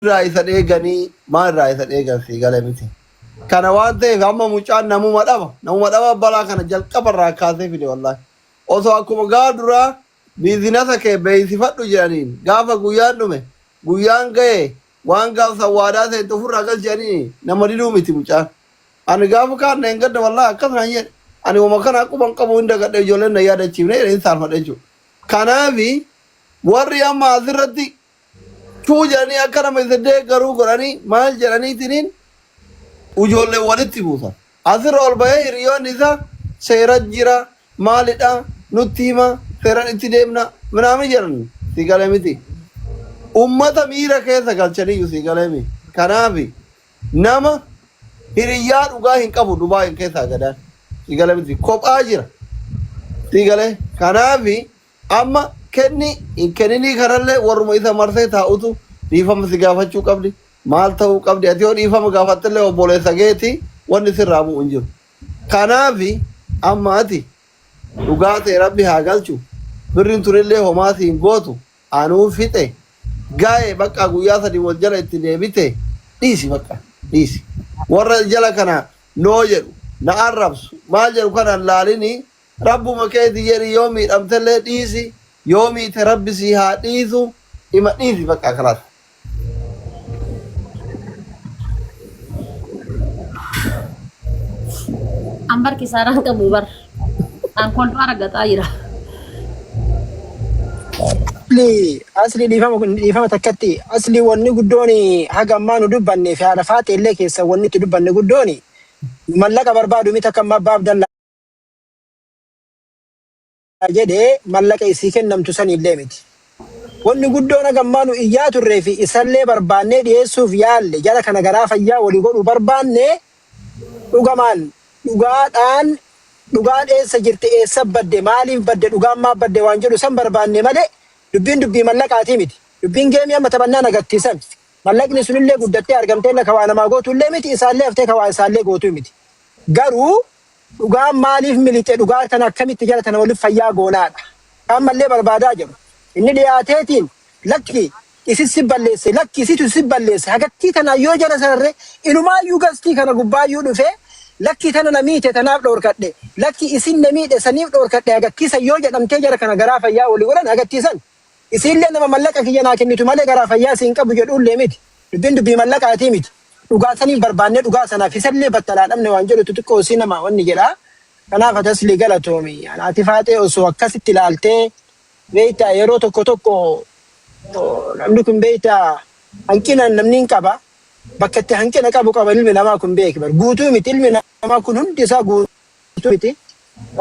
Irraa isan eeganii maal irraa isan eegan sii gale miti. Kana waan ta'eef amma mucaan namuma dhaba. Namuma dhaba balaa kana jalqaba irraa kaasee fide wallaahi. Osoo akkuma gaafa duraa biizinasa kee beeksifadhu jedhaniin gaafa guyyaan dhume guyyaan ga'e waan gaaf san waadaa seente ofirraa galchi jedhaniin nama diduu miti mucaan. Ani gaafa kaan na hin gadda wallaahi akkas naan jedhe. Ani wama kana quban qabu hin dagadhe ijoolleen na yaadachiifne jedhe hin saalfadhe jechuudha. Kanaafi warri amma asirratti Chuu jedhanii akka nama isa deeggaruu godhanii maal jedhaniitiniin ijoollee walitti buusan. Asirra ol bahee hiriyoonni isaa seera jira maalidha nutti hima seeran itti deemna minaamin jedhan si galee miti. Ummata miira keessa galchaniyyuu si galee mi. Kanaafi nama hiriyyaa dhugaa hin qabu Dubaayin keessaa gadaan si galee miti kophaa jira si galee kanaafi Amma kenni hin kenninii kanallee warruma isa marsee taa'utu dhiifama si gaafachuu qabdi. Maal ta'uu qabdi? Ati yoo dhiifama gaafattellee obboleessa keeti wanni sirraa bu'u hin jiru. Kanaafi amma ati dhugaa ta'e rabbi haa galchu. Birriin tunillee homaa si hin gootu. Anuu fixe. Gaa'e bakka guyyaa sadi wal jala itti deebite dhiisi bakka dhiisi. Warra jala kana noo jedhu na arrabsu maal jedhu kana hin laalini Rabbuma keeti jedhi yoo miidhamtellee dhiisi yoo miite rabbi sii haa dhiisu ima dhiisi bakka kalaas. An bar kisaaraan qabu bar. An kolfaa ragaxaa jira. Asli asli dhiifama kun dhiifama takkatti asli wanni guddoon haga ammaa nu dubbanne fi haadha faaxee illee keessa wanni itti dubbanne guddoon nu mallaqa barbaadu miti akka amma abbaa Abdallaa jedhe mallaqa isii kennamtu saniillee miti. Wanni guddoon haga ammaa nu iyyaa turree fi isallee barbaannee dhiyeessuuf yaalle jara kana garaa fayyaa walii godhuu barbaanne dhugamaan dhugaadhaan dhugaan eessa jirti eessa badde maaliif badde dhugaan maaf badde waan jedhu san barbaanne malee dubbiin dubbii mallaqaatii miti. Dubbiin geemii amma taphannaan agarsiisan. Mallaqni sunillee guddattee argamtee ka waa namaa gootuullee miti isaallee haftee ka waa isaallee gootuu miti. Garuu dhugaan maaliif miliqxe dhugaa tana akkamitti jara tana waliif fayyaa goonaadha. Ka ammallee barbaadaa jiru. Inni dhiyaateetiin lakki isin si balleesse lakki isitu si balleesse hagattii tanaan yoo jara sararre inumaayyuu gastii kana gubbaayyuu dhufee lakki tana na miite tanaaf dhoorkadhe lakki isin na miidhe saniif dhoorkadhe hagattii san yoo jedhamtee jara kana garaa fayyaa walii godhan hagattii san Isiillee nama mallaqa kiyya naa kennitu malee garaa fayyaa si hin qabu jedhuullee miti. Dubbiin dubbii mallaqaatii miti. Dhugaa saniif barbaannee dhugaa sanaaf isallee battalaa dhabne waan jedhutu xiqqoo isii nama wanni jedha. Kanaaf ati Aslii galatoomi. Ati Faaxee osoo akkasitti ilaaltee beektaa yeroo tokko tokko namni kun beektaa hanqina namni hin qaba. Bakka itti hanqina qabu qaba ilmi namaa kun beeki bar. Guutuu miti ilmi namaa kun hundi isaa guutuu. miti.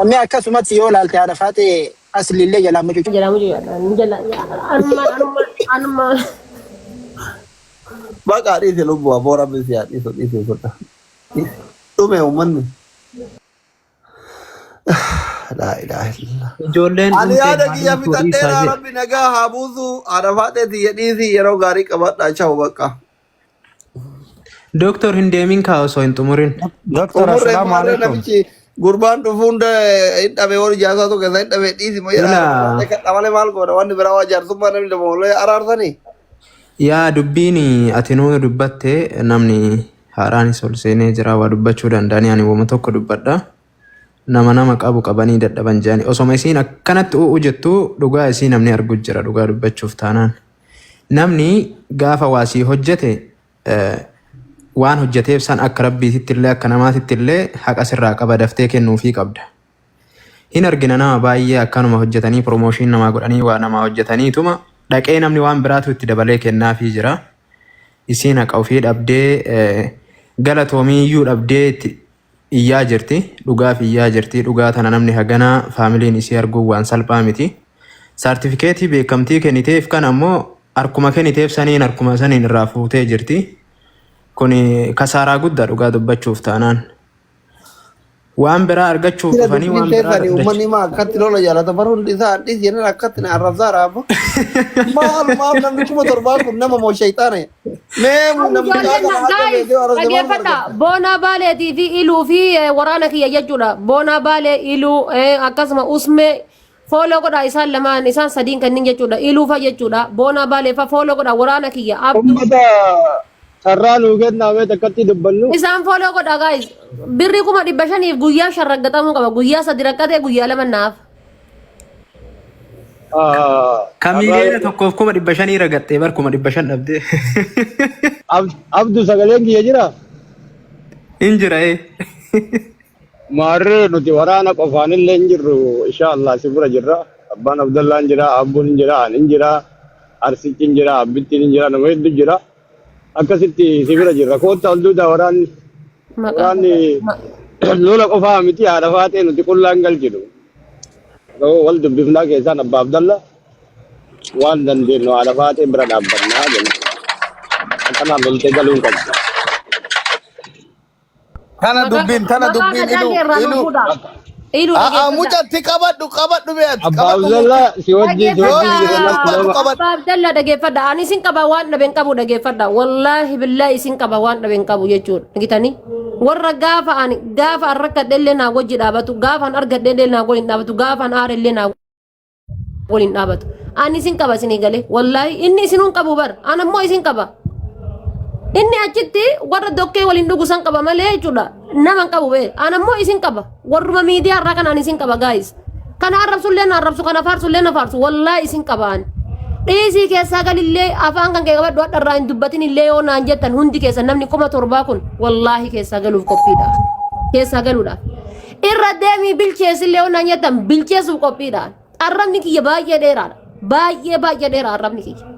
Mee akkasumatti yoo laalte haadha faaxee asliillee jalaa mucucu. Jalaa mucucaadha. Ni jala anuma anuma anuma. Baqa dhiisi lubbu aboo rabbi si haa dhiisu dhiisi fudha. Dhume uummanni. Laa ilaaha illallah. Ijoolleen Ani dhumte yaada kiyya maaliif fuudhii isaa fixadheera jedhe. rabbi nagaa haa buusu haadha faaxee tiyya dhiisi yeroo gaarii qabadha chawu bakka. Dooktor hin deemin kaa osoo hin xumurin. Doktor, Xumurree assalaamu maarree alaikum. namichi gurbaan dhufuu hunda hin dhabe warri jaarsaa tokko keessaa hin dhabe dhiisi moo jedha Ila kadha malee maal goona wanni biraa waa jaarsummaa namni lama wallee araarsanii. yaa dubbiin ati nuu dubbatte namni haaraanis ol seenee jira waa dubbachuu danda'anii ani wama tokko dubbadha. Nama nama qabu qabanii dadhaban jedhani osoma isiin akkanatti u'u jettu dhugaa isii namni argu jira dhugaa dubbachuuf taanaan. Namni gaafa waa sii hojjete waan hojjeteef san akka rabbiititti illee akka namaatitti illee haqa sirraa qaba daftee kennuufii qabda. Hin argina nama baay'ee akkanuma hojjetanii promotion namaa godhanii waa namaa hojjetaniituma dhaqee namni waan biraatu itti dabalee kennaafii jira. Isiin haqa ofii dhabdee galatoomii iyyuu dhabdee itti iyyaa jirti. Dhugaaf iyyaa jirti. Dhugaa tana namni haganaa faamiliin isii arguun waan salphaa miti. Saartifikeetii beekamtii kenniteef kan ammoo harkuma kenniteef saniin harkuma saniin irraa fuutee jirti. Kuni kasaaraa guddaa dhugaa dubbachuuf taanaan. Waan biraa argachuuf Sila dhufanii dubbiin waan biraa teessani dachuu. uummanni maa akkatti lola jaalata bar hundi isaa hadhiis jennaan akkatti na arrabsaa raabba. Maal maal namni 7000 kun nama moo shayxaana? Mee Ani namni ijoolleen kana haga guys beekee arrabse maal dhaggeeffadha. argata? Boonaa Baaleetii fi Iluu fi waraana kiyya jechuudha. Boonaa Baalee, Iluu, akkasuma Usmee Follow godhaa isaan lamaan isaan sadiin kannin jechuudha. Iluufa jechuudha. Boonaa Baaleefa follow godhaa waraana kiyya. Abduu. Ummata carraa nuu kennaa mee takkatti dubbannu. Isaan follow godhaa guys. Birrii 500,000f guyyaa 5 raggaxamuu qaba. Guyyaa 3 rakkatee guyyaa 2 naaf. Ka miiliyoona tokkoof 500,000 ragaxxee bar 500,000 dhabdee. Abdu sagaleen kiyya jira? Hin jira ee. Maarree nuti waraana qofaan illee hin jirru insha Allah si bira jirra. Abbaan Abdallaan jira, Abbuun hin jira, ani hin jira, Arsichi hin jira, Abbittiin hin jira, nama hedduu jira. Akkasitti si bira jirra. Kootta ol duudaa waraanni Maqaa waraanni lola qofaa miti haadha faaxee nuti qullaan galchinu. Yoo wal dubbifnaa keessaan Abbaa Abdalla waan dandeenyu haadha faaxee bira dhaabbannaa jenna. Akkanaan loltee galuu hin qabdu. Tana Maqaa dubbiin tana maqaa dubbiin gadaan ilu irraa nu ilu. fuudha. Ilu A'aa dhageeffadha. mucatti qabadhu qabadhu beet Abbaa qabadhu Abdalla mucatti. si wajjin si Yoo wajjin isiin jira dubbatu nama qabadhu. Abbaa Abdalla dhageeffadha. Ani isin qaba waan dhabe hin qabu dhageeffadha. Wallaahi billaahi isin qaba waan dhabe hin qabu jechuudha. Dhagitanii? Warra gaafa ani gaafa an rakkadhe illee naa wajji dhaabatu gaafa an argadhe illee naa waliin dhaabatu gaafa an aare illee naa waliin dhaabatu. Ani isin qaba isinii galee. Wallaahi inni isinuu hin qabu bar. An ammoo isin qaba. Inni achitti warra dokkee waliin dhugu san qaba malee jechuudha. Nama hin qabu bee. An ammoo isin qaba. Warruma miidiyaa irraa kanaan isin qaba gaayis. Kana arrabsullee na arrabsu kana faarsullee na faarsu. Wallaahi isin qaba ani. Dhiisii keessaa galillee afaan kan kee qabadhu hadha irraa hin dubbatin illee yoo naan jettan hundi keessan namni 7000 kun wallaahi keessaa galuuf qophiidha. Keessaa galuudhaaf. Irra deemii bilcheessillee yoo naan jettan bilcheessuuf qophiidha. Arrabni kiyya baay'ee dheeraadha. Baay'ee baay'ee dheeraa arrabni kiyya.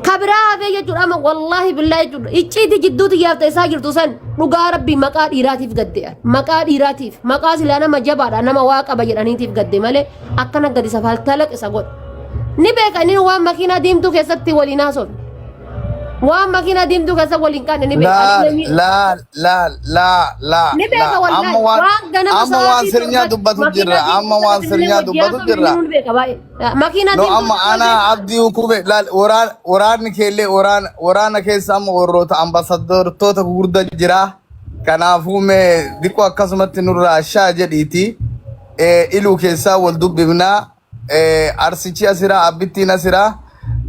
Ka biraa hafee jechuudha amma wallaahi billaahi jechuudha. Icciitii jidduu xiyyaaf ta'e jirtu san dhugaa rabbii maqaa dhiiraatiif gadde. Maqaa dhiiraatiif maqaa silaa nama jabaadha nama waa qaba jedhaniitiif gadde malee akkana gadi safaaltalaq isa godha. Ni beeka inni waan makiinaa diimtuu keessatti waliin haasofne. Waan makiinaa diimtuu keessa waliin qaanne ni beeka. Laal Ani laal laal laa laa Ni beeka laa wallaahi. amma waan Waan ganama amma waan sa'aatii sirnyaa torbatti dubbatu makiinaa jirra diimtuu amma waan keessatti illee sirnyaa wajjin dubbatu haasofne jirra. inni ni beeka baay'ee. Makiinaa No diimtuu amma keessatti ana abdii hukube laal waraan waraanni keellee waraan waraana keessa amma warroota ambasadortoota gurguddaa jira. Kanaafuu mee diqqoo akkasumatti nurraa shaa jedhiiti. Iluu keessaa wal dubbifnaa. Arsichi asiraa abbittiin asiraa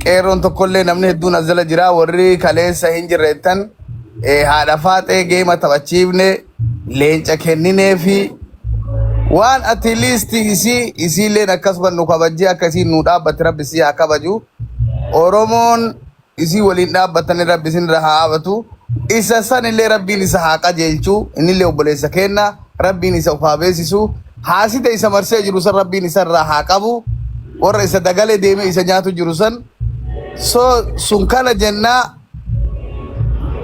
qeerroon tokkollee namni hedduun as jala jira warri kaleessa hin jirreettan haadha faaxee geema taphachiifne leenca kenninee fi waan ati liisti isii isiilleen akkasuma nu kabajjee akka isiin nu dhaabbate rabbi isii haa kabaju Oromoon isii waliin dhaabbatanii rabbi isin irra haa dhaabatu isa sanillee rabbiin isa haa qajeelchu innillee obboleessa keenna rabbiin isa of haa beeksisu haasida isa marsee jiru san rabbiin isa irraa haa qabu warra isa dagalee deemee isa nyaatu jiru san so sun kana jennaa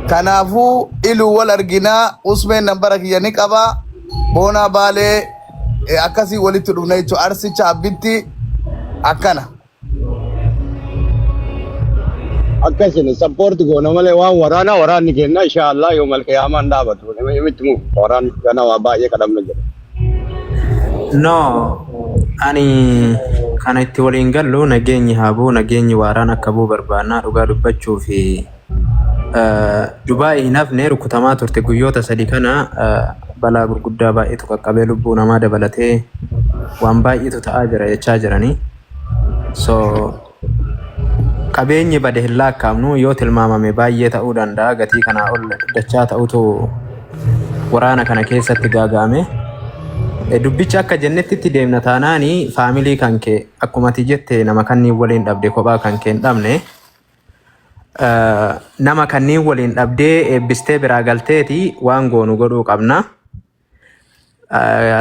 kanaafuu iluu wal arginaa usmeen nambara kiyya ni qaba boonaa baalee akkasii walitti dhufna jechuudha arsicha abbitti akkana. Akkasin support goona malee waan waraanaa waraanni kenna insha Allah yoomal qiyaamaan dhaabatu. Namitti mu waraanni gana waa baay'ee kadhamna jira. No, ani kana itti waliin gallu nageenyi haa bu'u nageenyi waaraan akka bu'u barbaannaa dhugaa dubbachuu fi Dubaay hin hafne rukutamaa turte guyyoota sadi kana balaa gurguddaa baay'eetu qaqqabee lubbuu namaa dabalatee waan baay'eetu ta'aa jira jechaa jiranii. So qabeenyi bade hin lakkaa'amnu yoo tilmaamame baay'ee ta'uu danda'a gatii kanaa ol dachaa ta'utu waraana kana keessatti gaaga'ame. Dubbicha akka jennetti itti deemna taanaani faamilii kan kee akkuma ati jette nama kanniin waliin dhabde kophaa kan kee hin dhabne nama kanniin waliin dhabdee eebbistee biraa galteeti waan goonu godhuu qabna.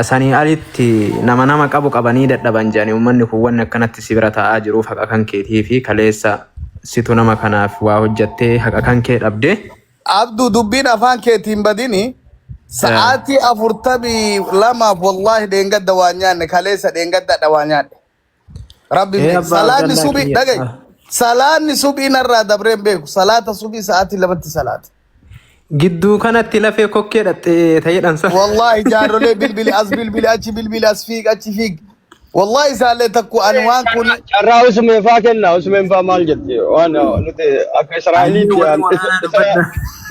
Sanii alitti nama nama qabu qabanii dadhaban jedhanii uummanni kun wanni akkanatti si bira taa'aa jiruuf haqa kan keetii fi kaleessa situ nama kanaaf waa hojjattee haqa kan kee dhabde. Abdu dubbiin afaan keetiin badini sa'aatii 42f wallaahi dheengadda waa nyaanne kaleessa dheengadda waa nyaadhe. Rabbi Ee beeku. abbaa Salaanni Abdallaa subii kiyya. dhaga'i. Salaanni subii narraa dabree hin beeku. Salaata subii sa'aatii 2tti salaata. Gidduu kanatti lafee kokkee dhaxxee ta'eedhaan sana. Wallaahi jaarrolee bilbili as bilbili achi bilbili as fiig achi fiig. Wallaahi isaallee takku ani waan kun Carraa Usmeen faa kenna. Usmeen faa maal jetti? Waan nuti akka Ani Israa'eliitti warri waraanaa dubbadha.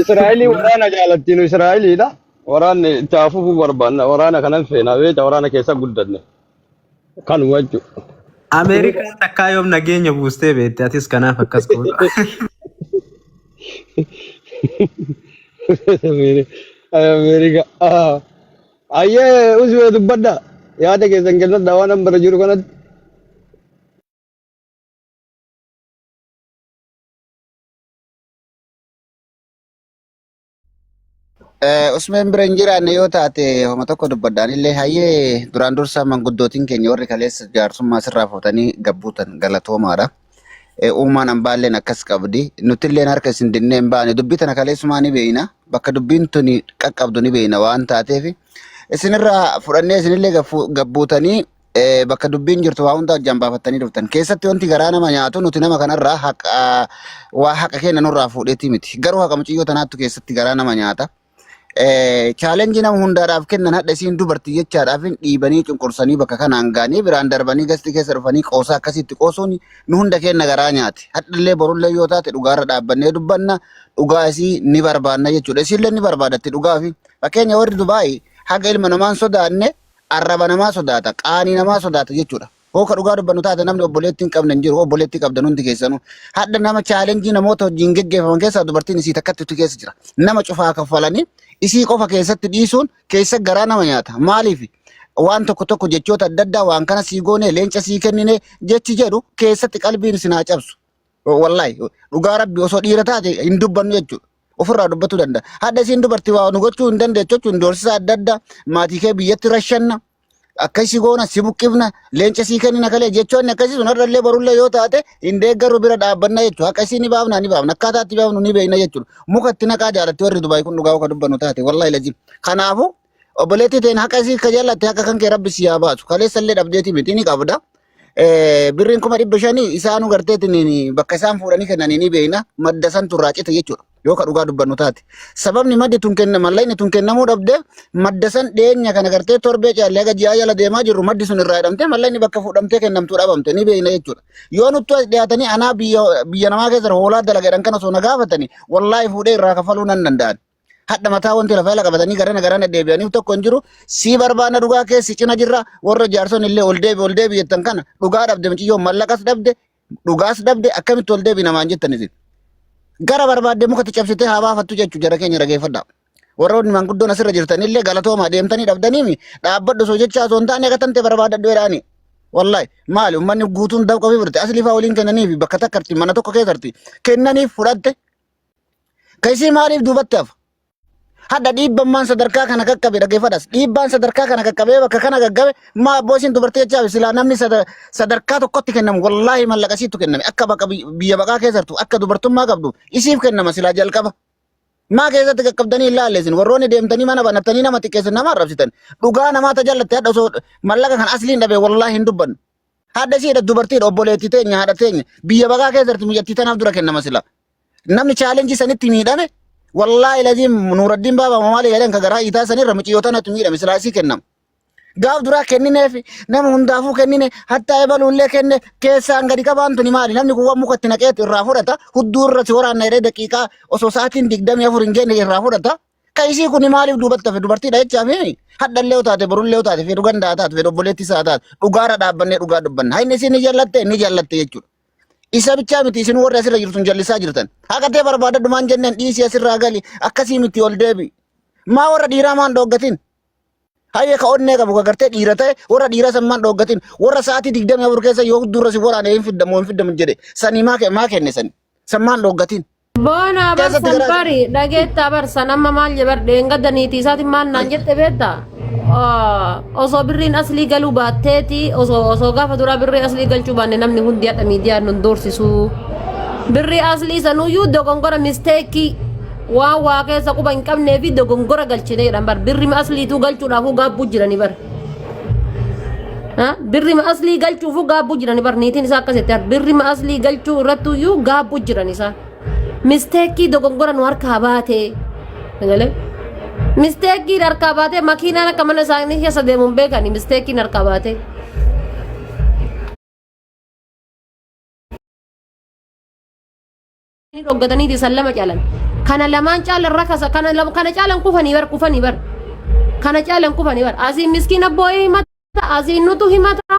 Israa'elii waraana jaalatti nu Israa'eliidha. Waraanni itti haa fufuu barbaanna. Waraana kanan feena. Beekta waraana keessa guddanne. Kanuma jechuudha. Ameerikaan takkaa yoom nageenya buustee beekte atis kanaaf akkas goota. Ameerika. Ayyee usmee dubbadha. Yaada keessan kennadha waan an bara jiru kanatti. Usmeen bira hin jiraanne yoo taate homa tokko dubbadhaan illee hayyee duraan dursaa manguddootiin keenya warri kaleessa jaarsummaa sirraa fuutanii gabbuutan galatoomaadha. Uumaan ambaalleen akkas qabdi. Nutilleen harka isin dinnee hin baane. Dubbii tana kaleessumaa ni beeyna. Bakka dubbiin tuni qaqqabdu ni beeyna waan taateef isinirraa fudhannee isinillee gabbuutanii bakka dubbiin jirtu waa hunda ajjaan baafattanii dhuftan. Keessatti wanti garaa nama nyaatu nuti nama kanarraa haqa waa haqa keenya nurraa fuudheetii miti. Garuu haqa mucayyoo tanaattu keessatti garaa nama nyaata. Chaalenjii nama hundaadhaaf kennan hadha isiin dubartii jechaadhaaf hin dhiibanii cunqursanii bakka kanaan gaanii biraan darbanii gasti keessa dhufanii qoosaa akkasitti qoosuun nu hunda keenya garaa nyaate. Hadhallee borullee yoo taate dhugaarra dhaabbannee dubbanna dhugaa isii ni barbaanna jechuudha. Isiillee ni barbaadatti dhugaa fi fakkeenya warri Dubaay haga ilma namaan sodaanne arraba namaa sodaata, qaanii namaa sodaata jechuudha. Hoo ka dhugaa dubbannu taate namni obboleettii hin qabne hin jiru, obboleettii qabdan hundi keessanuu. Hadha nama chaalenjii namoota hojiin geggeeffaman keessaa dubartiin isii takkatti keessa jira. Nama cufaa kaffalanii isii qofa keessatti dhiisuun keessa garaa nama nyaata. Maaliif? Waan tokko tokko jechoota adda addaa waan kana sii goone leenca sii kennine jechi jedhu keessatti qalbiin isin haa cabsu. Wallaahi dhugaa rabbi osoo dhiira taate hin dubbannu jechuudha. Ofirraa dubbachuu danda'a. Hadha isiin dubartii waa nu gochuu hin dandeettu jechuun doorsisa adda addaa maatii kee biyyatti rashanna. Akkasii goona si buqqifna leenca sii kennina kalee jechoonni akkasii sun har'allee borullee yoo taate hin deeggarru bira dhaabbanna jechuudha. Haqa isii ni baafna ni baafna akkaataa itti baafnu ni beekna jechuudha. Muka itti naqaa jaalatti warri Dubaay kun dhugaa akka dubbannu taate wallahi lazim. Kanaafuu obboleettii teen haqa isii ka jallatte haqa kan kee rabbi si haa baasu. Kaleessallee dhabdeetii miti ni qabda. Birriin 500,000 isaanuu garteetiin bakka isaan fuudhanii kennanii ni beekna madda santu irraa cite jechuudha yoo ka dhugaa dubbannu taate. Sababni maddi tun kenna mallaqni tun kennamuu dhabde madda san dhiyeenya kana gartee torbee caallee haga ji'aa jala deemaa jirru maddi sun irraa hidhamtee mallaqni bakka fuudhamtee kennamtuu dhabamte ni beekna jechuudha. Yoo nuttu as dhiyaatanii anaa biyya biyya namaa keessa hoolaa dalagadhan kana osoo na gaafatanii wallaahi fuudhee irraa kafaluu nan danda'an. Hadha mataa wanti lafa jala qabatanii garana garana deebi'aniif tokko hin jiru. Sii barbaanna dhugaa kee si cina jirra. Warra jaarson illee ol deebi ol deebi jettan kana dhugaa dhabde mucayyoo mallaqas dhabde dhugaas dhabde akkamitti ol deebi namaan jettan isin. Gara barbaadde mukatti cabsitee haa baafattu jechuu jara keenya dhageeffadha. Warroonni maanguddoon asirra jirtan illee galatoomaa deemtanii dhabdaniimi dhaabbadhu osoo jechaa osoo hin taane akka tante barbaadadhu jedhaani. Wallahi maali uummanni guutuun dabqa ofii fudhate aslii fa'aa waliin kennaniifi bakka takkarti mana tokko keessatti kennaniif fudhatte. Ka isii maaliif duubatti hafa? Hadha dhiibbammaan sadarkaa kana qaqqabe dhaggeeffadhas. Dhiibbaan sadarkaa kana qaqqabee bakka kana qaqqabe maa abboo isiin dubartii jechaa silaa namni sadarkaa tokkotti kennamu wallaahi mallaqa isiittu kenname akka baqa biyya baqaa keessa jirtu akka dubartummaa qabdu isiif kennama silaa jalqaba. Maa keessatti qaqqabdanii hin laalle isin warroonni deemtanii mana banattanii nama xiqqeessan nama arrabsitan dhugaa namaa tajaajilatti hadha osoo mallaqa kan asliin dhabe wallaahi hin dubbannu. Hadha isiidha dubartiidha obboleettii teenya haadha teenya biyya baqaa keessa jirti mucattii tanaaf dura kennama sila. Namni chaalenjii sanitti miidhame wallaahi laziim Nuuraddiin baaba maali jedhan ka garaa hiitaa sanirra mucayyoo tanatu miidhame silaa isii kennama. Gaaf duraa kennineef nama hundaafuu kennine hattaa ebaluullee kenne keessaan gadi qabaan tuni maali namni kun waan muka itti naqeetu irraa fudhata hudduu irra si waraanna jedhee daqiiqaa osoo sa'aatiin 24 hin geenye irraa fudhata. Ka isii kuni maaliif duubatti hafe dubartiidha jechaa fi hadhallee yoo taate borullee yoo taate fedhu gandaa taate fedhu obboleettii isaa taate dhugaarra dhaabbannee dhugaa dubbanna. Hayni isiin ni jallatte ni jallatte jechuudha. Isa bichaa miti isin warri asirra jirtu jallisaa jirtan. Haqa ta'e barbaadadhu maan jenneen dhiisii asirraa gali akkasii miti ol deebi. Maa warra dhiiraa maan dhooggatin? Hayyee ka onnee qabu ka gartee dhiira ta'e warra dhiiraa san maan dhooggatin? Warra sa'aatii 24 keessa yoo durra si waraane hin fiddamu hin fiddamu jedhe sanii maa kenne sani? San maan dhooggatin? Boona bar Keessatti san garaa bari dhageettaa bar san amma maal je bar dheengadda niitii isaatiin maal naan jette beekta osoo birriin aslii galuu baatteeti osoo osoo gaafa duraa birrii aslii galchuu baanne namni hundi hadha miidiyaa nun doorsisu birrii aslii sanuyyuu dogongora misteekii waan waa keessa quba hin qabnee fi dogongora galchine jedhan bar birrii asliituu galchuudhaafuu gaabbuu jiranii bar Birri aslii galchuufuu gaabbuu jirani bar niitiin isaa akkas jette birri aslii galchuu irrattuyyuu gaabbuu jiran isaa. Misteekii dogongora nu harkaa baate. Sagalee. Misteekiin harkaa baate makiinaan akka mana isaanii keessa deemuun beekani misteekiin harkaa baate. Dhoggataniiti san lama caalan. Kana lamaan caalan rakasa kana lama kana caalan kufanii bar kufanii bar. Kana caalan kufanii bar. Asiin miskiina boo'ee himata asiin nutu himata.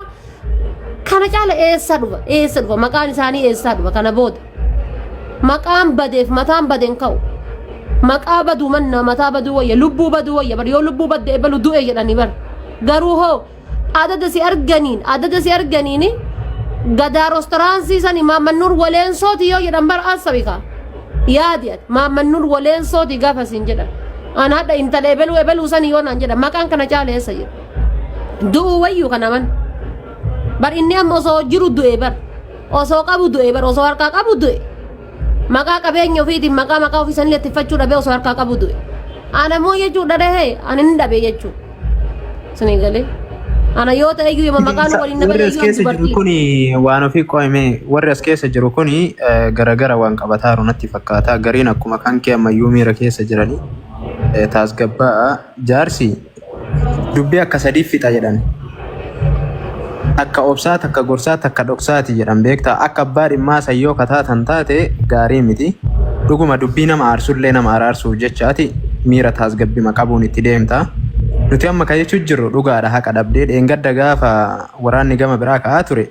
Kana caala eessa dhufa? Eessa dhufa? Maqaan isaanii eessaa dhufa kana booda? Maqaan badeef mataan bade hin ka'u. Maqaa baduu mannaa mataa baduu wayya lubbuu baduu wayya bar yoo lubbuu badde ebalu du'e jedhanii bar. Garuu hoo adada si arganiin adada si arganiin gadaa rostoraansii sani maammannuur waleensooti yoo jedhan bar asabika. Yaadi ati maammannuur waleensooti gaafa siin jedhan. An hadha intala ebeluu ebeluu sani yoo naan jedhan maqaan kana caala eessa jedhu. Du'uu wayyuu kana man. Bar inni amma osoo jiru du'e bar. Osoo qabu du'e bar osoo harkaa qabu du'e. Maqaa qabeenya ofiitiin maqaa maqaa ofii sanillee tiffachuu dhabee osoo harkaa qabu du'e. Ana immoo jechuu dhadhahee ani ni dhabe jechuu. Sini galee. Ana yoo ta'e iyyuu maqaan waliin na Warri bade as iyyuu keessa jiru dubartii. kuni waan ofii qo'ame warri as keessa jiru kuni garagara waan qabataaru natti fakkaata. Gariin akkuma kan kee ammayyuu miira keessa jiranii taasgabbaa'a. Jaarsi Dubbii akka sadiif fixa jedhan. Takka obsaa, takka gorsaa, takka dhoksaati jedhan beektaa. Akka abbaa dhimmaa san yoo kataatan taate gaarii miti. Dhuguma dubbii nama aarsullee nama araarsuuf jecha ati miira taasgabbima qabuun itti deemta. Nuti amma ka jechuu jirru dhugaadha haqa dhabdee dheengadda gaafa waraanni gama biraa ka'aa ture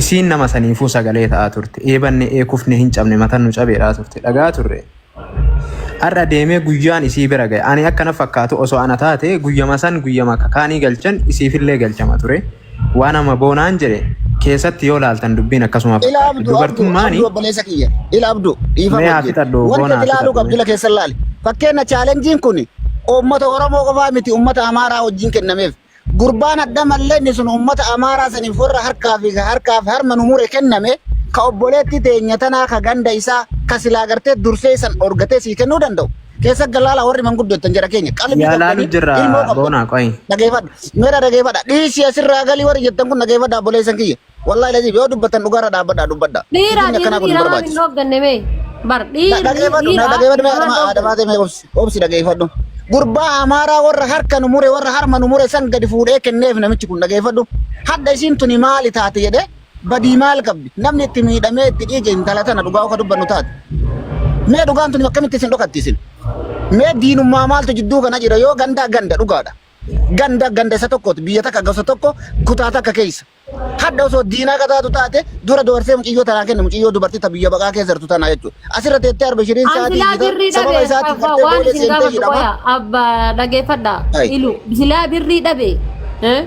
isiin nama saniifuu sagalee ta'aa turte. Eebanne ee kufne hin cabne matan nu cabeedhaa turte. Dhagaa turre. Har'a deemee guyyaan isii bira gahe. Ani akka na fakkaatu osoo ana taate guyyama san guyyama kakaanii galchan isiifillee galchama ture. Waan amma boonaan jedhe keessatti yoo laaltan dubbiin akkasuma Ila fakkaatti. abdu abdu Dubartummaani abdu obboleessa kiyya. Ila abdu dhiifama mee haa wajjin. fixadhu Wanti boonaa ati haa ilaaluu fixadhu qabdu mee. ila keessan laali. Fakkeenya chaalenjiin kun uummata Oromoo qofaa miti uummata Amaaraa wajjin kennameef. Gurbaan adda mallee inni sun uummata Amaaraa saniif warra harkaa fi harkaa fi harma nu mure kenname ka obboleetti teenya tanaa ka ganda isaa ka silaa gartee dursee isan dhorgatee sii kennuu danda'u. Keessa galaala warri manguddootan jara keenya qalbii Yaa laalu qabdanii jirra ilmoo qabdan. boonaa qoyi. Dhageeffadha. Meera dhageeffadha. Dhiisi asirraa galii warri jettan kun dhageeffadha obboleessan kiyya. Wallahi lazim yoo dubbattan dhugaarra dhaabbadha dubbadha. Dhiira Kijibni dhiirri akkanaa kun hin dhiira maaf hin barbaachisu. dhoogganne mee? Bar dhiirri Dhageeffadhu na dhiira dhageeffadhu mee maaf adama dhoogganne? adamaa ta'e mee obsi obsi dhageeffadhu. Gurbaa Amaaraa warra harka nu mure warra harma nu mure san gadi fuudhee kenneef namichi kun dhageeffadhu. Hadda isiin tuni maali taate jedhee badii maal qabdi? Namni itti miidhamee itti dhiige intala tana dhugaa akka dubbannu taate. Mee dhugaan tuni akkamitti isin dhokatti isin? Mee diinummaa maaltu jidduu kana jira yoo ganda ganda dhugaadha. Ganda ganda isa tokkooti biyya takka gosa tokko kutaa takka keessa. Hadha osoo diinaa ka taatu taate dura doorsee muciyyoo tanaa kenne muciyyoo dubartii ta biyya baqaa keessa jirtu tanaa jechuudha. Asirra teettee arba shiriin An sa'aatii silaa iyyita birrii sababa dhabe isaatiin abbaa gartee waan boolee isin seentee gaafadhu hidhama. qoya abbaa dhageeffadha Ayi. ilu silaa birrii dhabe eh?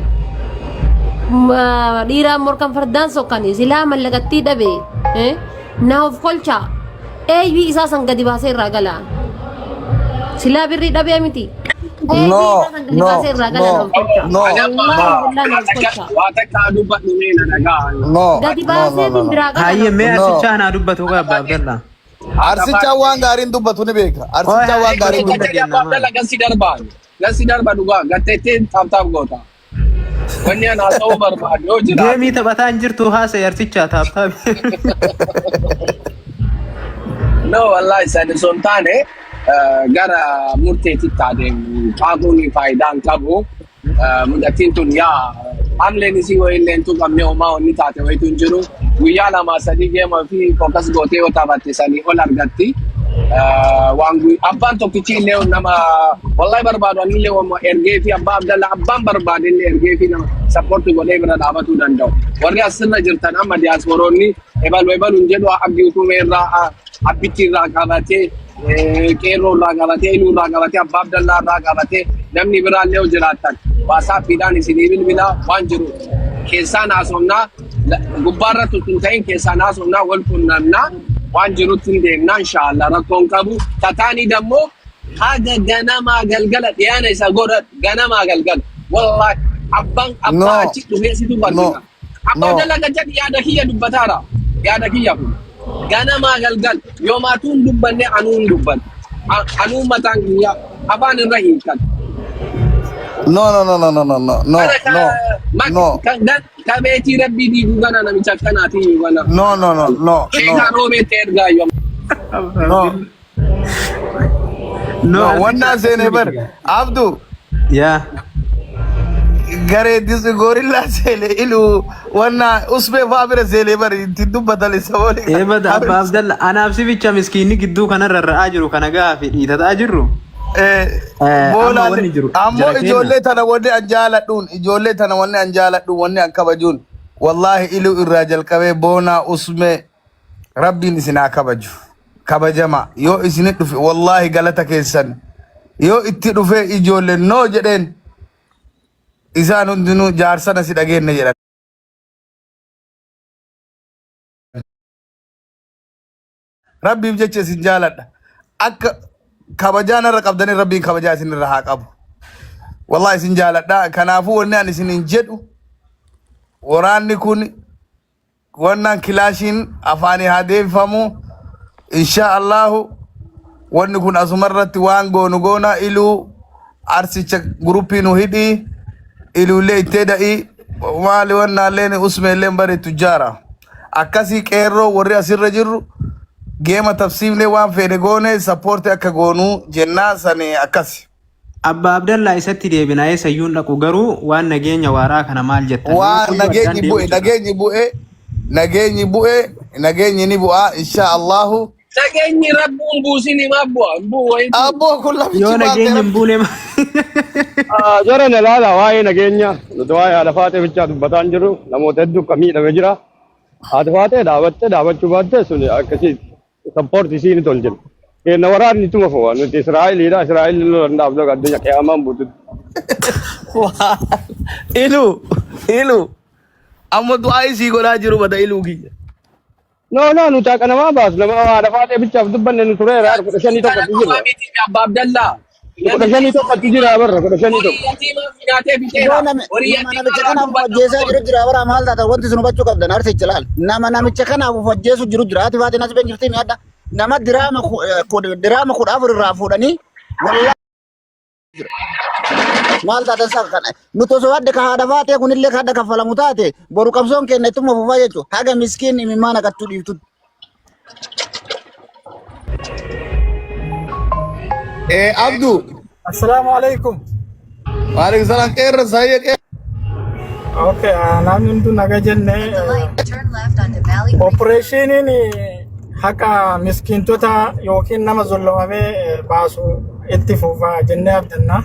Dhiiraan morkan fardaan sokkani silaa mallaqattii dhabe eh? Na of kolchaa eeyyii isaa san gadi baasee irraa galaa silaa birrii dhabee miti eeyyii No, isaa san gadi no, baasee irraa galaa no, na of kolchaa no, Ani amma wallaahi no, billaa na waa of takka kolchaa waa takka dubbadhu mee na dhagaa. no, gadi no, no, no, baaseetiin no. biraa gala na Hayyee of mee No. arsichaa naa dubbatu gaa abbaa Abdallaa. Arsichaa waan gaariin dubbatu ni beeka. Qoy Arsichaa haa waan gaariin eeggatu dubbatu. Jedhi abbaa jenna maali. Abdalla gasi darbaa. Gasi darba dhugaa gatteettee taap taap goota. Wanni ani haasa'uu barbaadu yoo jiraate. Geemii taphataa hin jirtu haasa'e arsichaa taap taap. No, wallahi sani osoo hin taane gara murteetitti adeemu. Qaaquun faayidaa hin qabu. Mucattiin tun yaa hamleen isii wayillee hin tuqamne homaa wanni taate wayitu hin jiru. Guyyaa lama sadii geema fi focus gootee yoo taphatte sanii ol argatti. Waan abbaan tokkichi illee nama wallahi barbaadu ani illee waan ergee fi abbaa Abdalla abbaan barbaade illee ergee fi nama support godhee bira dhaabatuu danda'u. Warri asirra jirtan amma diyaaspooroonni ebalu ebalu hin jedhu abdii utumee irraa abbichi irraa qabatee qeerroo irraa qabatee iluu irraa qabatee abbaa Abdallaa irraa qabatee namni biraallee yoo jiraattan waasaappiidhaan isinii bilbilaa waan jiru keessaan haasofnaa gubbaarratti utuu hin ta'in keessaan haasofnaa wal qunnamnaa waan jirutti hin deemnaa inshaallah rakkoon qabu tataanii dammoo haga ganamaa galgala dhiyaana isa godha ganamaa galgala wallahi abbaan No, abbaa achi dhufee situ no, barsiisa abbaa no. dalaga jedhi yaada kiyya dubbataara yaada kiyya kun ganamaa galgal yoomaatuu hin dubbanne anuu hin dubbanne anuu mataan kiyya afaan irra hiikan No, no, no, no, no, no, no, no, kana ka no, mak no, kan gan ka beetii rabbii diiguu gana namicha akkanaatiin iyyuu gana no, no, no, no, no, sheekaa roobeetti ergaa yoo no, No no. arsichaa Wannaa akkasii seenee miti bar. gaa. Abdu Yaa. garee disu gorilla seele ilu wanna usbee faa bira seelee bar itti dubbatan isa wali. Eebada abbaa Abdalla anaaf si bicha miskiinni gidduu kanarra ra'aa jiru kana gahaa fi dhiitataa jirru. Amma Boolaan wanni jiru ammoo jara keenya. ijoollee tana wanni an jaaladhuun ijoollee tana wanni an jaaladhuun wanni an kabajuun Wallaahi iluu irraa jalqabee boonaa usmee rabbiin isin haa kabaju. Kabajama yoo isin dhufe wallaahi galata keessan yoo itti dhufee ijoolleen noo jedheen isaan hundinuu jaarsana si dhageenne jedhan. Rabbiif jecha isin jaaladha. Akka kabajaa narra qabdanii rabbiin kabajaa isin irra haa qabu. Wallahi isin jaaladha. Kanaafuu wanni ani isiniin jedhu waraanni kun wannaan kilaashiin afaanii haa deebifamu. Insha Allahu wanni kun asuma irratti waan goonu goona iluu arsicha guruppii nu hidhii iluullee ittee da'ii maali wannaalleen usmeelleen bari tujjaara. Akkasii qeerroo warri asirra jirru geema tafsiifnee waan feene goone sappoorti akka goonuu jennaa sani akkasi. Abba Abdallaa isatti deebina eessayyuu hin dhaqu garuu waan nageenya waaraa kana maal jettan? Nama Waan guyyuu addaan nageenyi deemu bu'e jira. nageenyi bu'e nageenyi bu'e nageenyi ni bu'aa insha Allahu. Nageenyi rabbuun buusin himaa bu'a. Hin bu'u wayitu. Abboo kun lafichi Yoo baatee nageenyi hin rabbi. buune Jara na ilaala waa'ee nageenya nuti waa'ee haadha faatee bichaa dubbataa hin jirru namoota hedduu kan miidhame jira. Haati faatee dhaabattee dhaabachuu baatte sun akkasii sappoorti isii ni tolchina. Kenna waraanni ittuma fufa nuti Israa'eliidha Israa'el lola hin dhaabdu addunyaa qiyaamaan buututti. Iluu iluu amma du'aa isii godhaa jiru bada iluu kiyya. No no nuti haqa namaa baasna nama haadha faatee bichaaf dubbanne nu tureera 15 Kana tokkotti qofaa jira. miti abbaa Abdallaa. Kudha shanii tokkotti jira barra 15 Horii tokko. yatiimaa fi nyaatee fixeera. Yoo nami Horii nama yatiimaa namicha irraa kanaaf of dubbadha ajjeesaa kun. jiru jira bara maal taata wanti isin hubachuu qabdan arsicha laal nama namicha kanaaf of ajjeesu jiru jira ati faatiin as been jirti mi'adha nama diraama diraama 14 irraa fuudhanii wallaahi maal taatan isaa kana nuti osoo adda ka haadha faatee kunillee ka adda kaffalamu taate boru qabsoon keenya ittuma fufaa jechuudha haga miskiin imimmaan haqattuu dhiiftutti. Eh Abdu Assalamu alaikum. waalaikum salaam qeerra saayya qeerra. Okay, namni hunduu naga jenne opereeshiniin haqa miskiintota yookiin nama zullamamee baasu itti fufa jennee abdanna.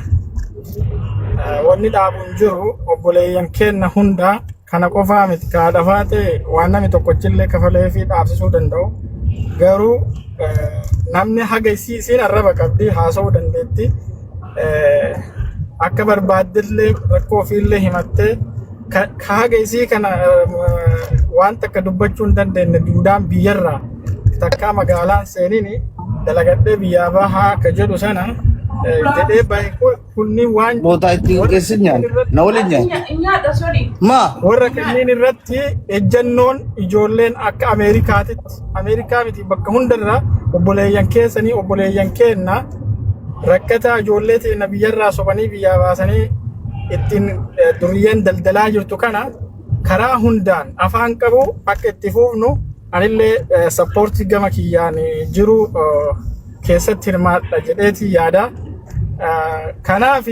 Wanni dhaabu hin jiru obboleeyyan keenna hunda kana qofaa miti ka haadha faatee waan namni tokkochillee kafalee fi dhaabsisuu danda'u. Garuu namni haga isii isiin arraba qabdi haasa'uu dandeetti. Akka barbaaddellee rakkoo ofiillee himattee ka haga isii kana waan takka dubbachuu hin dandeenye duudaan biyyarraa takkaa magaalaan seenini dalagadhee biyyaa bahaa akka jedhu sana jedhee bahe kunniin waan Bootaa ittiin warra geessin kanneen nyaata. irratti Na waliin nyaata. Maa? warra kanneen irratti ejjannoon ijoolleen akka Ameerikaatitti Ameerikaa miti bakka hundarraa obboleeyyan keessanii obboleeyyan keenna rakkataa ijoollee teenya biyyarraa sobanii biyyaa baasanii ittiin duriyyeen daldalaa jirtu kana karaa hundaan afaan qabu akka itti fuufnu anillee sappoortii gama kiyyaan jiru keessatti hirmaadha jedheeti yaada. Kanaaf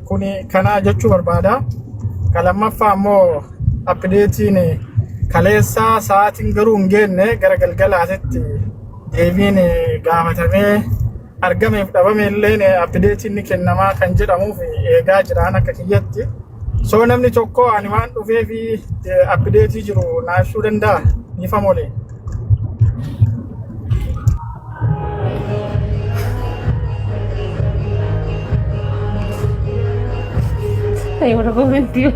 kuni kana jechuu barbaada. Ka lammaffaa immoo appideetiin kaleessaa sa'aatiin garuu hin geenne gara galgalaatitti deebiin gaafatamee argameef dhabame illeen appideetiin ni kennamaa kan jedhamuuf eegaa jiraan akka kiyyatti. So namni tokko ani waan dhufee fi appideetii jiru naa ibsuu danda'a dhiifama waliin. Ay, warra komentii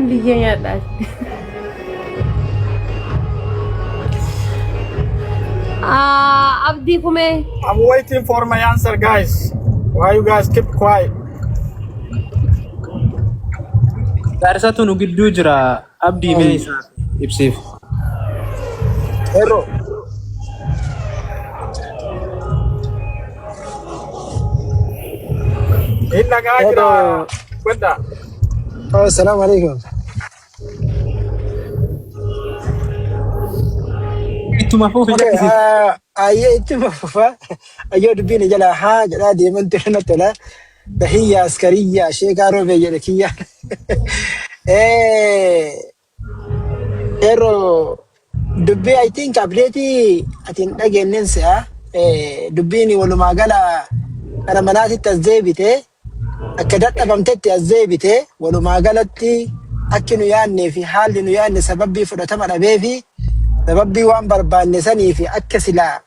biyya nyaadhaa. Ah, Abdii Kumee. I'm waiting for my answer guys. Why you guys keep quiet? Jaarsatu nu gidduu jira abdii mee isaa ibsiif. Qeerroo. Hin dhagaa jira. Qeerroo. Godha. Oh, Assalamu alaikum. Ittuma fufi Okay, lakkisi. ayyee ittuma fufa. Ayyoo dubbiin jala haa jedhaa deeman ture natti tola. Tahiyya askariyya sheekaa roobee jedhe kiyya. Qeerroo dubbii I think update ati hin dhageenyen se'a. Dubbiin walumaa gala gara manaatitti as deebite akka dadhabamtetti as deebite walumaa galatti Akki nu yaannee fi haalli nu yaanne sababbii fudhatama dhabee fi sababbii waan barbaanne sanii fi akka silaa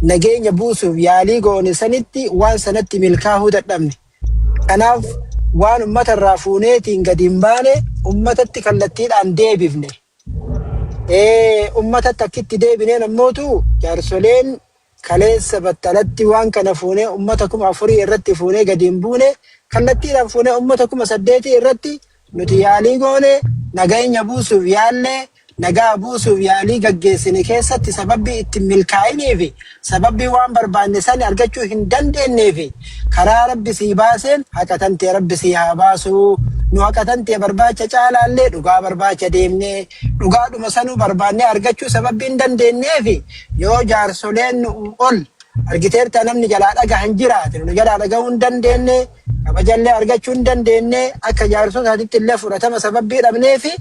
nageenya buusuuf yaalii goone sanitti waan sanatti milkaahuu dadhabne. Kanaaf waan ummata irraa fuuneetiin gadi hin baane ummatatti kallattiidhaan deebifne. Ummatatti akkitti deebineen ammootu jaarsoleen kaleessa battalatti waan kana fuunee ummata 4000 irratti fuunee gadi hin buune kallattiidhaan fuunee ummata 8000 irratti nuti yaalii goone nageenya buusuuf yaalle nagaa buusuuf yaalii gaggeessine keessatti sababbii itti hin milkaa'iniifi sababbii waan barbaanne sani argachuu hin dandeenneefi karaa Rabbi sii baaseen haqa tantee Rabbi sii haa baasuu nu haqa tantee barbaacha caalaallee dhugaa barbaacha deemnee dhugaadhuma sanuu barbaannee argachuu sababbii hin dandeenneefi yoo jaarsoleen nu'u ol argiteerta namni jalaa dhagahan jiraate nu jalaa dhagahuu hin dandeenne kabajallee argachuu hin dandeenne akka jaarsotaatitti illee fudhatama sababbii dhabneefi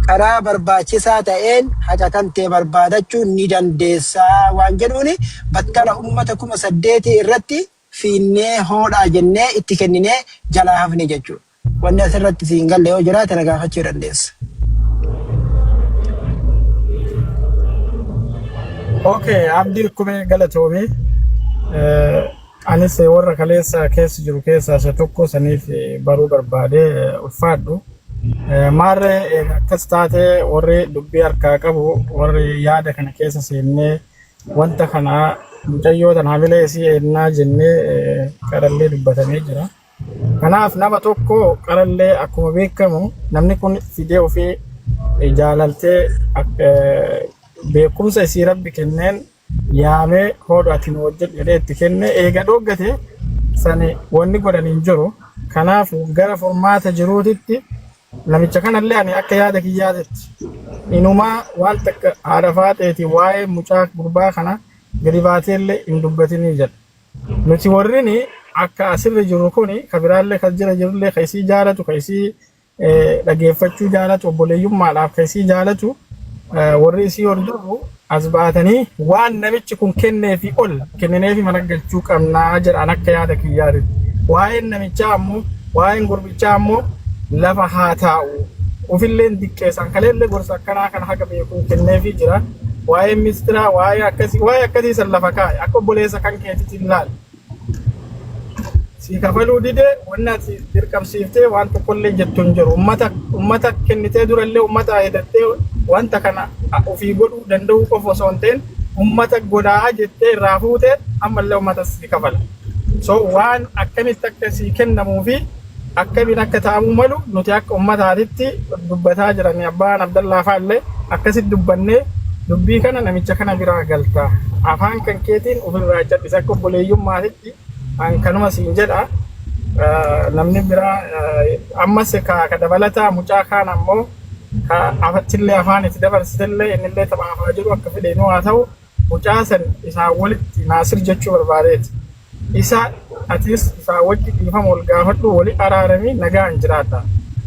karaa barbaachisaa ta'een haqa kan ta'e barbaadachuu ni dandeessaa waan jedhuuni battala ummata 8000 irratti fiinnee hoodhaa jennee itti kenninee jalaa hafne jechuudha. Wanni asirratti si hin galle yoo jiraate na gaafachuu dandeessa. Okay, Abdii Kumee galatoomi. Anis warra kaleessa keessa jiru keessaa isa tokko saniif baruu barbaade ulfaadhu. Maarree akkas taate warri dubbii harkaa qabu warri yaada kana keessa seennee wanta kana mucayyoo tana hamilee isii eennaa jennee qarallee dubbatamee jira. Kanaaf nama tokko qarallee akkuma beekamu namni kun fidee ofii jaalaltee beekumsa isii rabbi kenneen yaamee hoodhu ati nu hojjedhu jedhee itti kenne eega dhoggate sani wanni godhan hin jiru. Kanaaf gara furmaata jiruutitti namicha kanallee ani akka yaada kiyyaatitti inumaa waan takka haadha faaxeeti waa'ee mucaa gurbaa kana gadi baateellee hin dubbatinii jedha. Nuti warrini akka asirra jirru kuni ka biraallee ka jira jirullee ka isii jaalatu ka isii dhageeffachuu jaalatu obboleeyyummaadhaaf ka isii jaalatu warri isii hordofu as baatanii waan namichi kun kenneefi ol kennineefi mana galchuu qabnaa jedhan akka yaada kiyyaatitti. Waa'een namichaa ammoo waa'een gurbichaa ammoo lafa haa taa'u. Ufilleen diqqeessan kaleellee gorsa akkanaa kana haga beekuun kenneefii jira. Waa'ee mistiraa waa'ee akkasii waa'ee akkasii san lafa kaa'e akka obboleessa kan keetitti ilaali. Si kafaluu dide wanni ati dirqamsiiftee waan tokkollee jettu hin jiru. Ummata ummata kennitee durallee ummata hedattee wanta kana ofii godhuu danda'uu qofa osoo hin ta'in ummata godhaa jettee irraa fuute ammallee ummata si kafala. So waan akkamitti akka si kennamuu fi akkamiin akka ta'amuu malu nuti akka ummataatitti dubbataa jirani abbaan Abdallaa fa'aa illee akkasitti dubbannee dubbii kana namicha kana biraa galta afaan kan keetiin ofirraa cal'isa akka obboleeyyummaatitti an kanuma siin jedha namni biraa ammas ka dabalataa mucaa kaan ammoo ka afattillee afaan itti dabarsitellee innillee taphaafaa jiru akka fedheenuu haa ta'u mucaa san isaa walitti Naasir jechuu barbaadeeti. Isa atis isaa wajji dhiifama wal gaafadhu wali araarami nagaan jiraadha.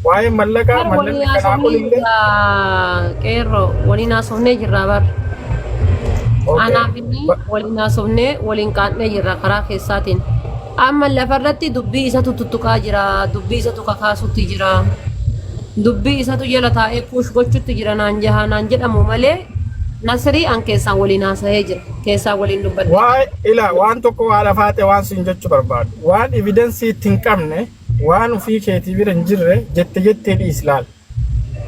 Waa'ee mallaqaa Bar waliin mallaqni kanaa haasofnee olillee jirra qeerroo waliin haasofnee jirra bar. okay. Anaaf inni waliin haasofnee waliin qaannee jirra karaa keessaatiin. Amma lafarratti dubbii isatu tuttuqaa jira dubbii isatu kakaasutti jira. Dubbii isatu jala taa'ee push gochutti jira naan jahaa naan jedhamu malee Nasrii an keessaan waliin haasahee jira. Keessaan waliin dubbadhe. Waa ila waan tokko haadha faate waan siin jechuu barbaadu. Waan evidensii itti hin qabne waan ofii keetii bira hin jirre jette jettee dhiisi laal.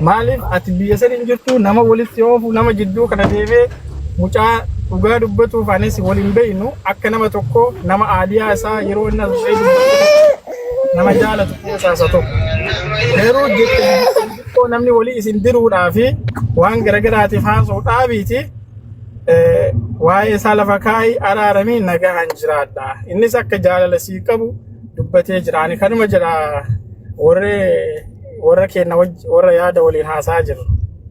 Maaliif ati biyya san hin jirtu nama walitti oofu nama jidduu kana deemee mucaa dhugaa dubbatuuf anis wal hin beeynu akka nama tokko nama aadiyaa isaa yeroo inni as ba'ee dubbatu nama jaalatu keessaa isa tokko. Garuu jette xiqqoo namni walii isin diruudhaa fi waan garagaraatiif haasa'u dhaabiiti waa'ee isaa lafa kaa'i araaramii nagaan jiraadha. Innis akka jaalala sii qabu dubbatee jira. Ani kanuma jedha warri warra keenya warra yaada waliin haasa'aa jiru.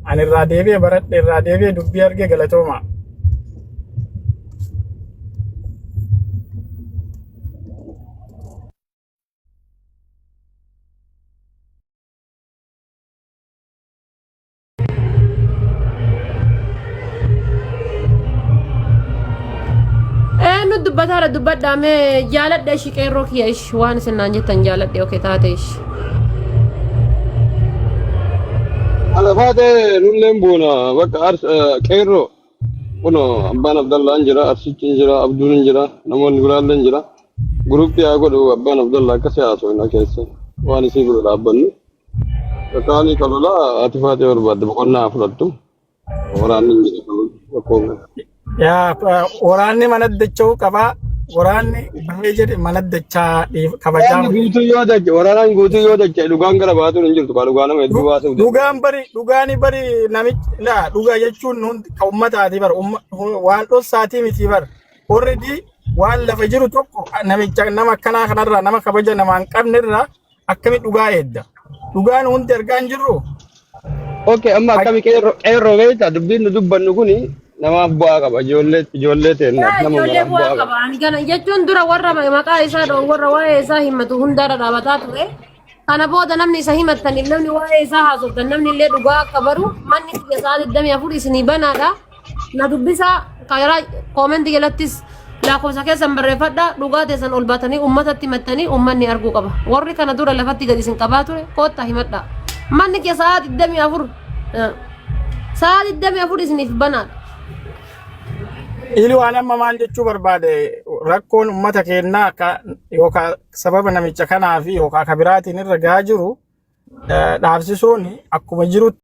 Ani irraa deebi'ee baradhe irraa deebi'ee dubbii arge galatooma. Nu dubbataara dubbadhaa mee jaaladha ishi qeerroo kiyya ishi waan isin naan jettan jaaladhe oke taate ishi. Alafaatee nulleen buuna bakka ars qeerroo kuno abbaan Abdallaan jira arsichi hin jira abduun hin jira namoonni biraallee hin jira guruppii haa godhu abbaan Abdallaa akkasii haasofna keessa waan isii bira dhaabbannu kaanii kalolaa ati faatee barbaadde boqonnaa haa fudhattu. Waraanni hin jiru rakkoo qabu. Yaa waraanni mana dacha'uu qabaa. Waraanni bahee jedhe mana dachaa kabajaa. Waraanni guutuu yoo dache waraanaan guutuu yoo dache dhugaan gara baatuun hin jirtu kaa dhugaa nama hedduu baasuuf deema. Dhugaan bari dhugaani bari namichi laa dhugaa jechuun hundi ka ummataati bar waan dhossaatii miti bar already waan lafa jiru tokko namicha nama akkanaa kanarraa nama kabaja namaa hin qabnerraa akkami dhugaa eedda dhugaan hundi argaa hin jirru. Okay, amma akkami qeerroo qeerroo beektaa dubbiin nu dubbannu kuni namaaf bu'aa qaba ijoollee ijoollee teennaaf Yaa nama ijoollee maraaf bu'aa bu'aa qaba. qaba. Ani kana jechuun dura warra maqaa isaa dha'u warra waa'ee isaa himatu hundaarra dhaabataa ture. Kana booda namni isa himattaniif namni waa'ee isaa haasoftan namni illee dhugaa akka baru manni kiyya sa'a 24 isinii banaadha. Na dubbisaa karaa koomentii jalattis lakkoofsa keessan barreeffadha dhugaa teessan ol baatanii uummatatti himattanii uummanni arguu qaba. Warri kana dura lafatti gadi isin qabaa ture koottaa himadha. Manni kiyya sa'a 24 sa'a 24 isiniif banaadha. Ili waan amma maal jechuu barbaade rakkoon uummata keenyaa akka yookaan sababa namicha kanaa fi yookaan ka biraatiin irra gahaa jiru dhaabsisuun akkuma jirutti.